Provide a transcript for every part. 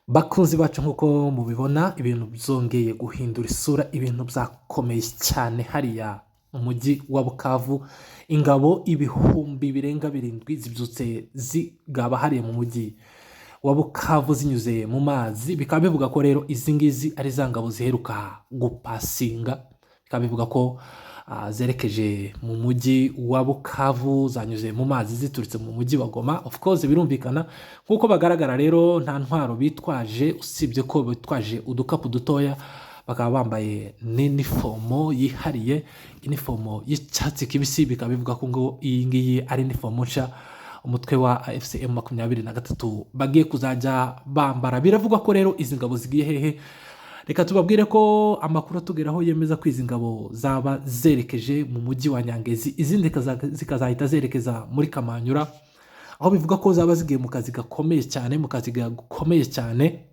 Bakunzi bacu, nk'uko mubibona, ibintu byongeye guhindura isura, ibintu byakomeye cyane hariya mu mujyi wa Bukavu. Ingabo 7,000 zibyutse zigaba hariya mu mujyi wa Bukavu zinyuze mu mazi. Bikaba bivuga ko rero izi ngizi ari za ngabo ziheruka gupasinga, bikaba bivuga ko zerekeje mu mujyi wa Bukavu, zanyuze mu mazi ziturutse mu mujyi wa Goma. Of course, birumvikana nk'uko bagaragara rero, nta ntwaro bitwaje usibye ko bitwaje udukapu dutoya, bakaba bambaye n'inifomo yihariye, inifomo y'icyatsi kibisi. Bikaba bivuga ko ngo iyi ngiyi ari inifomo nshya umutwe wa AFC M23 bagiye kuzajya bambara. Biravugwa ko rero izi ngabo zigiye hehe? Reka tubabwire ko amakuru atugeraho yemeza ko izi ngabo zaba zerekeje mu mujyi wa Nyangezi, izindi zikazahita zerekeza muri Kamanyura, aho bivuga ko zaba zigiye mu kazi gakomeye cyane, mu kazi gakomeye cyane,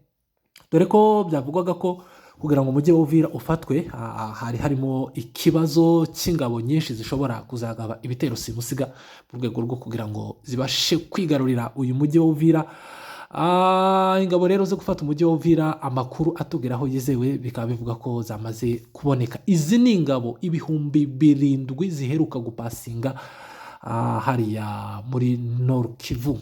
dore ko byavugwaga ko kugira ngo umujyi wa Uvira ufatwe hari harimo ikibazo cy'ingabo nyinshi zishobora kuzagaba ibitero simusiga mu rwego rwo kugira ngo zibashe kwigarurira uyu mujyi wa Uvira. Ingabo rero zo gufata umujyi wa Uvira, amakuru atugeraho yizewe bikaba bivuga ko zamaze kuboneka. Izi ni ingabo 7,000 ziheruka gupasinga hariya muri Nord Kivu.